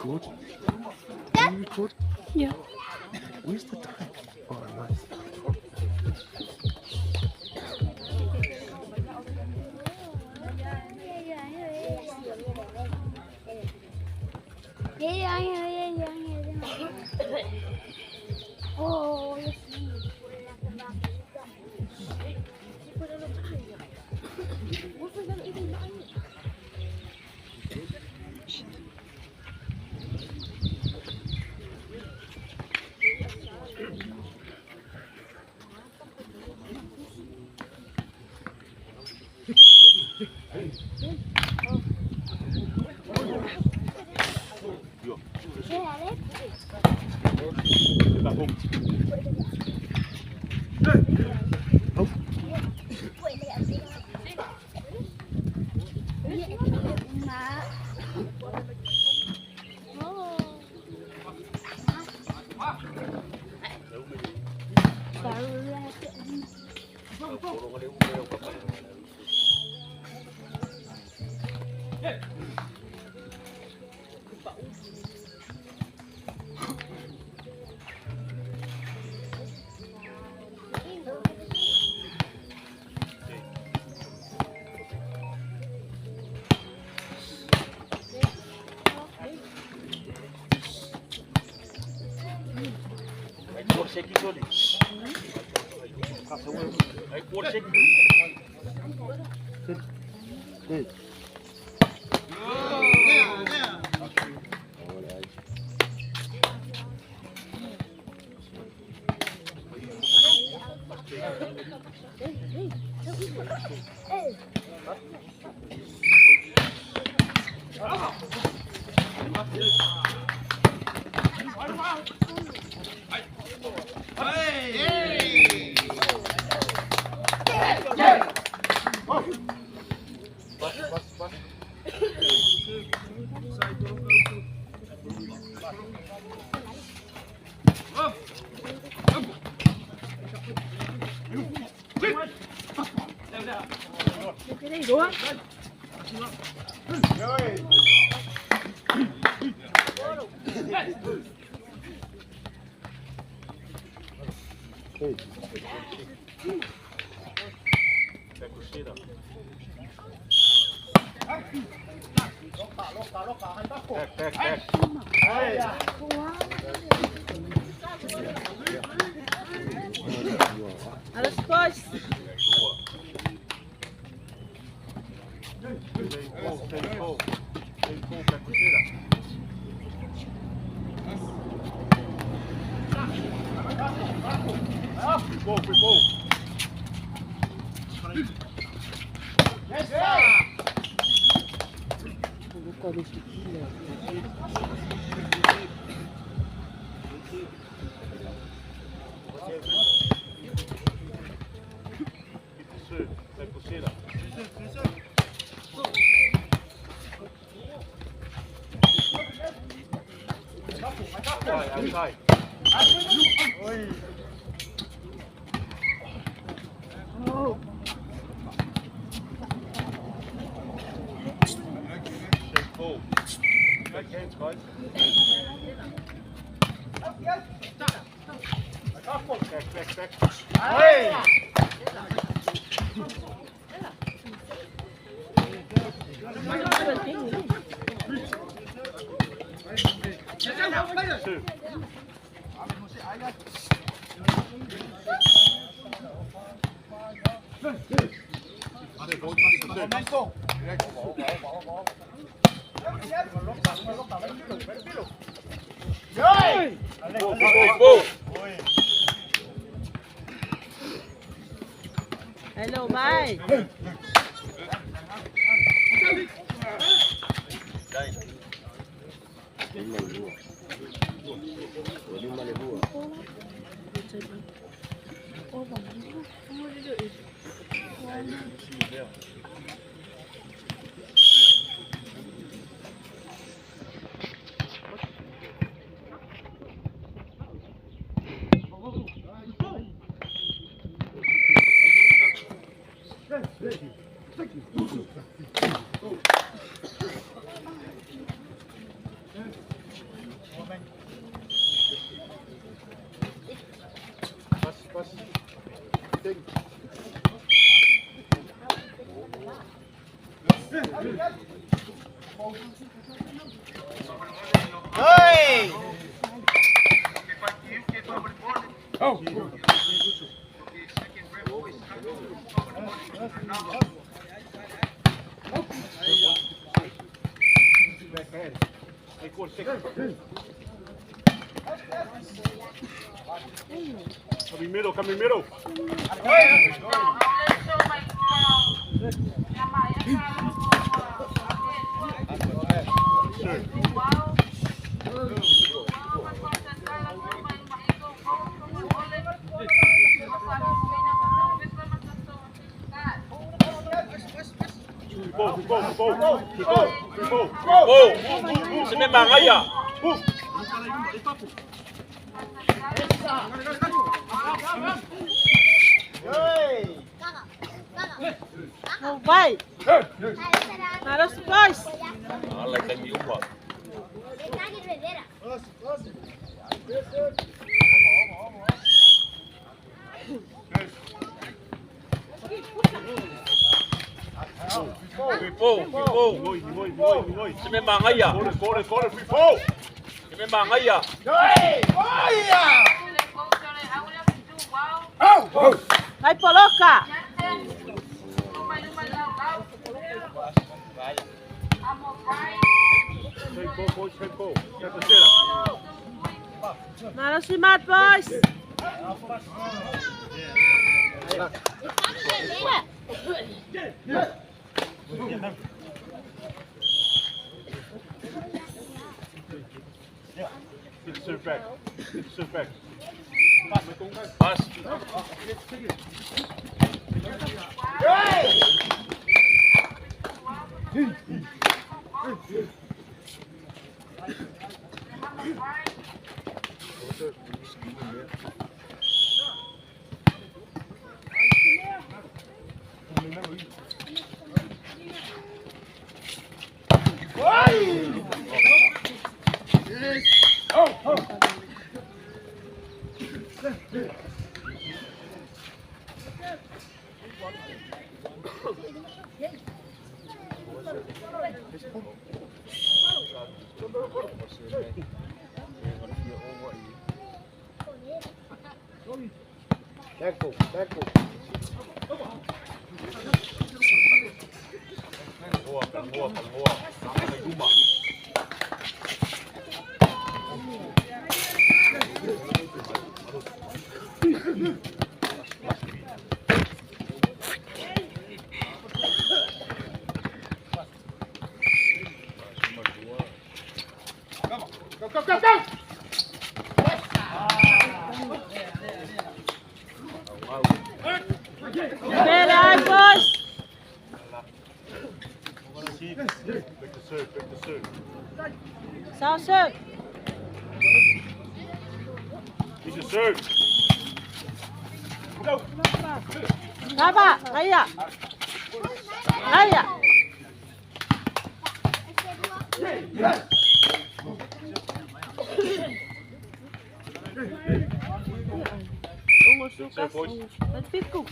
Record? Can you record? Yeah. Where's the time? Oh, nice. Oh, Hello, bye. Coming middle, coming middle. Go, go, go, go, go, go, go. 前面忙哎呀。Vai. Maros boys. 前面忙哎呀。过来，过来，过来，前面忙哎呀。Vai, Poloca. Maros Mat boys. Good serve back. Good serve back. Pass. Back ball, back ball. Go, go, go, go! Boys. Pick the serve, pick the serve. Sound serve. He's a serve. Go! 来吧，哎呀，哎呀。Pico.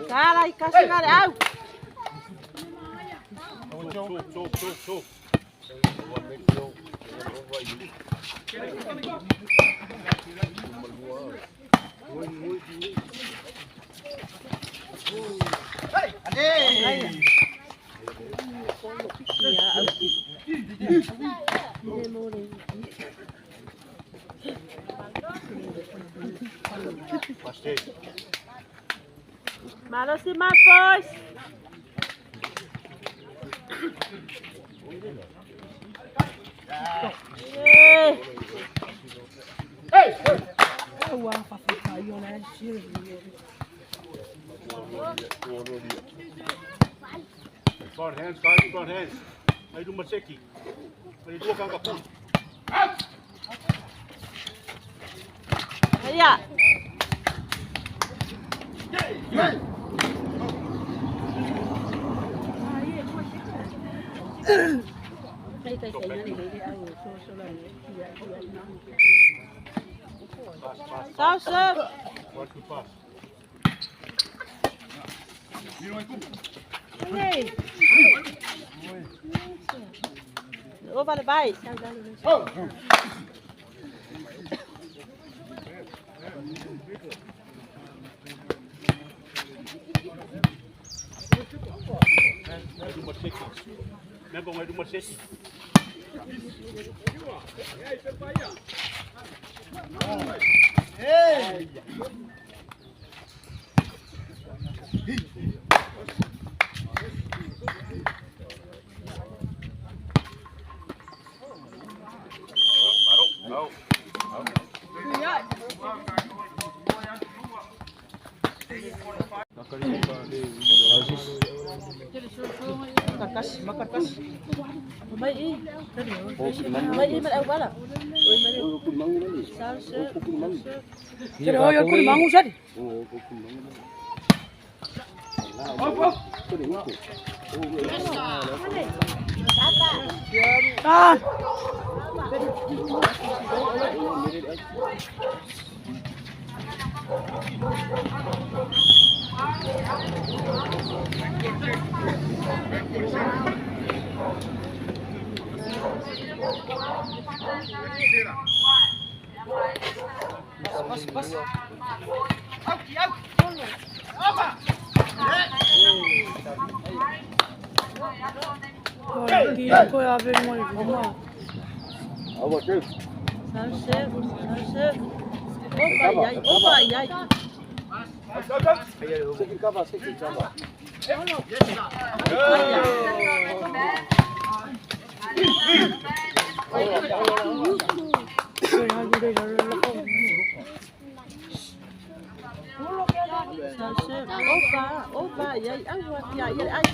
Cara, kasih out. Malosi mat, boys. Hey. Hey! Front hands, guys, front hands. Ai luma seki. Ai lua kanga pu. Aia. Pass, pass. Sao serve. Watch the pass. Hey. Over the bike. Ai luma seki. Member ai luma seki. Maro. Kakas, makakas. Mai i. Mai i mal wala. Sao serve. Sao serve. Sao serve. Opa, yai, opa, yai. Sao serve. Opa, opa, yai, ai, yai, ai.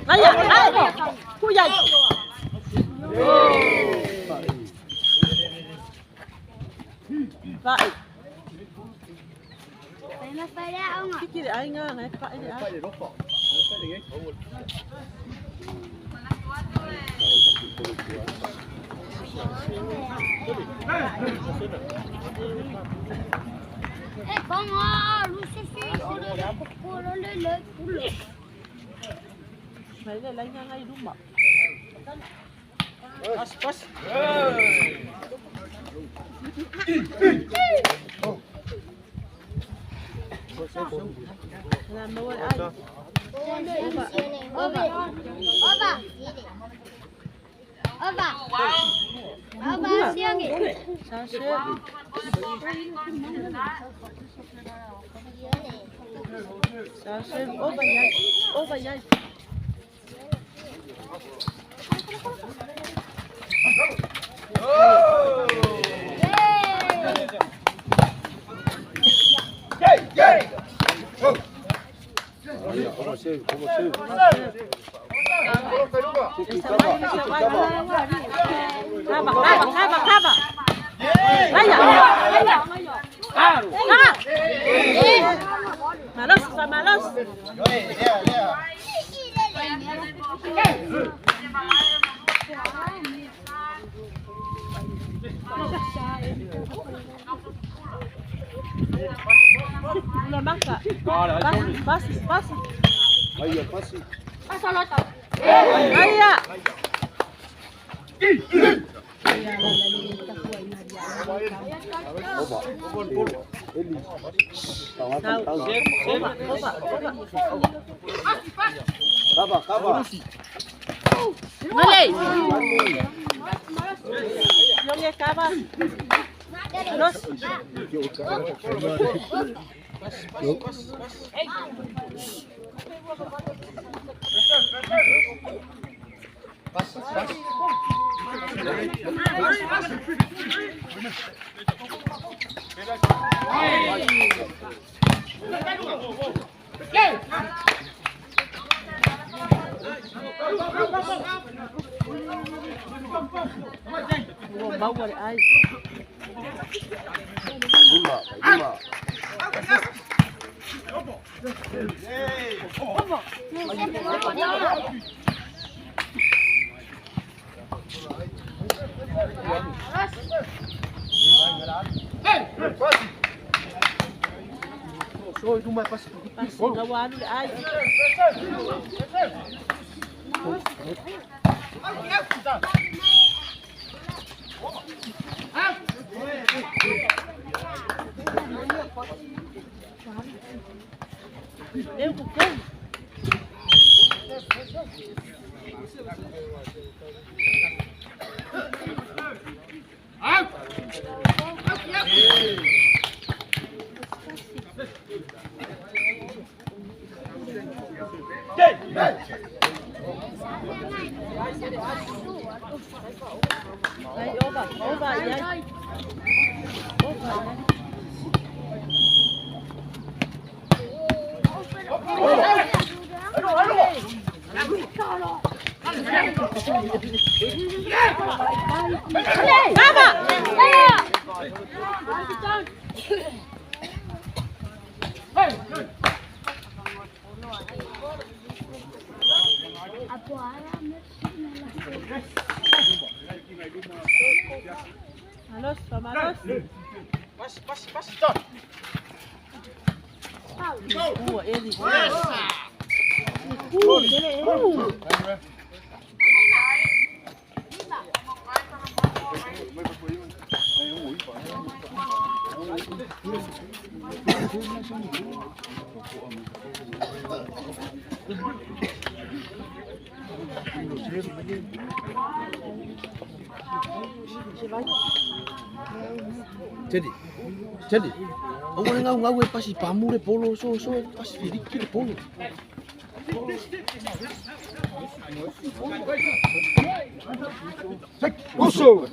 Ai, ai. Ku yai. Vai. Kiki le ai ngā ngai pa le ai. Mai le lai ngā ngai luma. Pass, pass. Na mo ai. Sao serve. Sao serve. Opa, yai. Opa, yai. Kaba, kaba, kaba, kaba. Aya, aya. Kaba. Malos, malos. La marca. Pass, pass, pass. Aya. Opa, opa, opa. Malay. Yong kaba. Los. Ua maua le ai. Lima, lima. Pasi na ua alu le ai. Leu kukou. Ai, ova, ova, ai. Ova, ai. Malos, pamalos. Ua, eli. Jadi, jadi. Aua le gau gau e pasi pamu le polo so so pasi firiki le polo. Oso.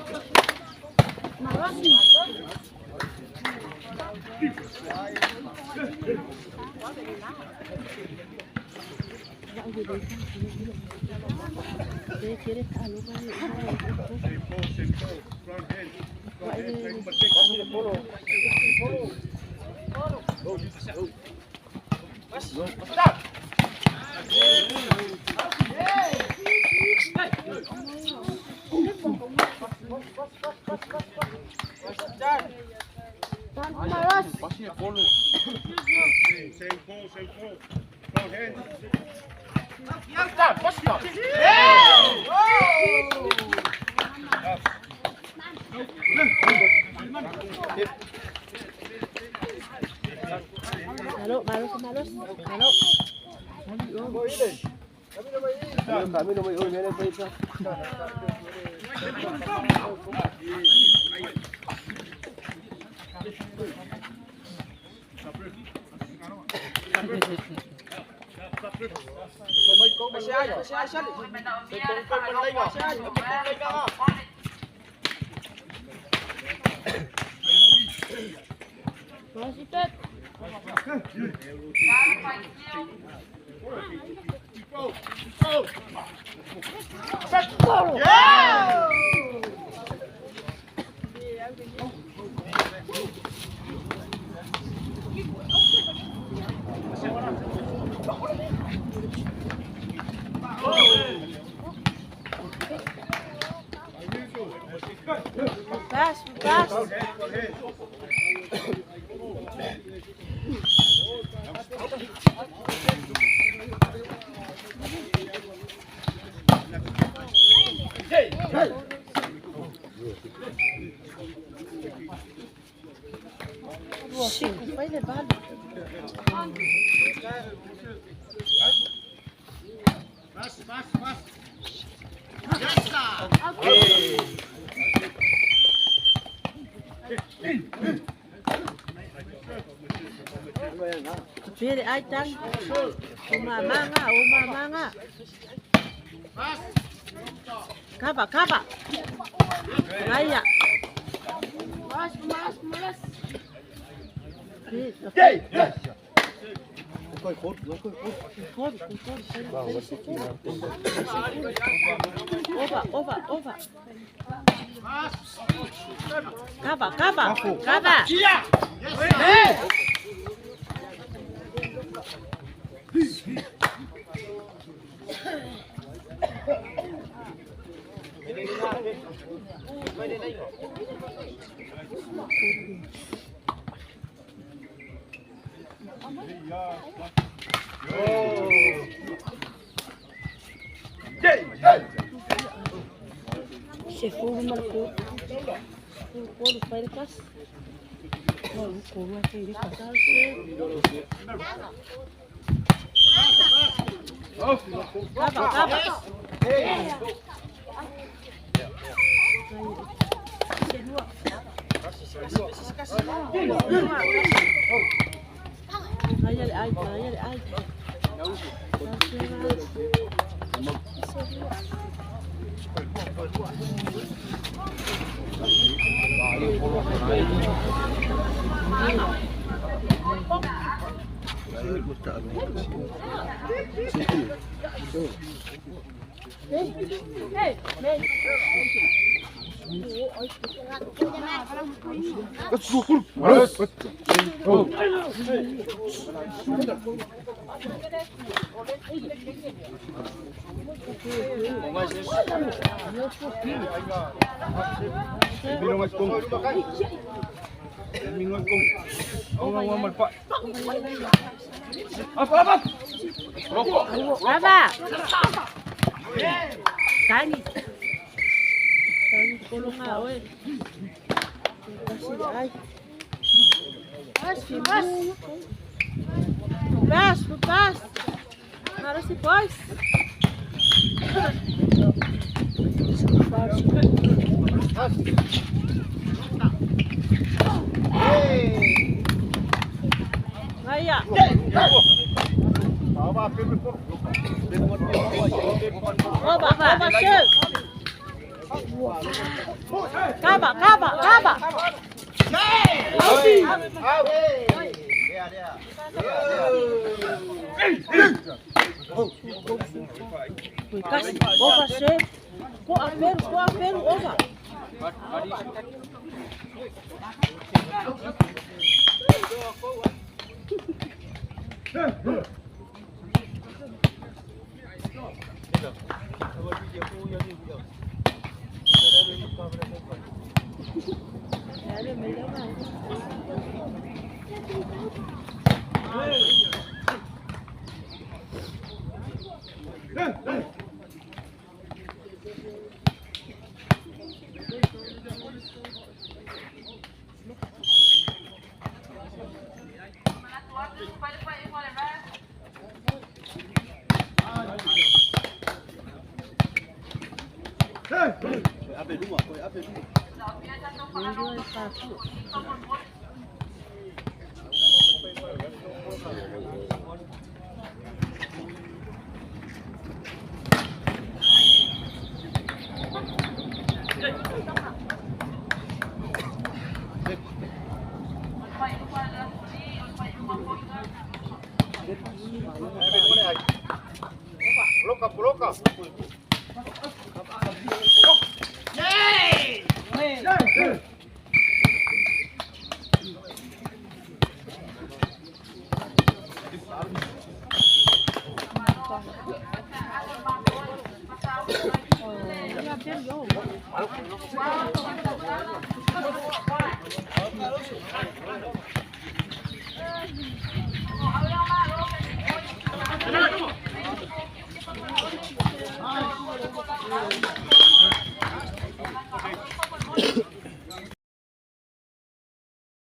Malo, malo, malos, malo. Pass, pass. Chico, vai levar. Pere ai tang. O mamanga, o mamanga. Kava, kava. Gaia. Ova, ova, ova. Kava, kava, kava. Se for marcou. Kava, kava. Ai, ai, ai. Kava. Tani. Tani kolonga oe. Ai. Pass, pass. Mara se pós. Aí, ó. Oba, oba, chega. Cava, cava, cava. Oba, chega. Com a pelo, oba.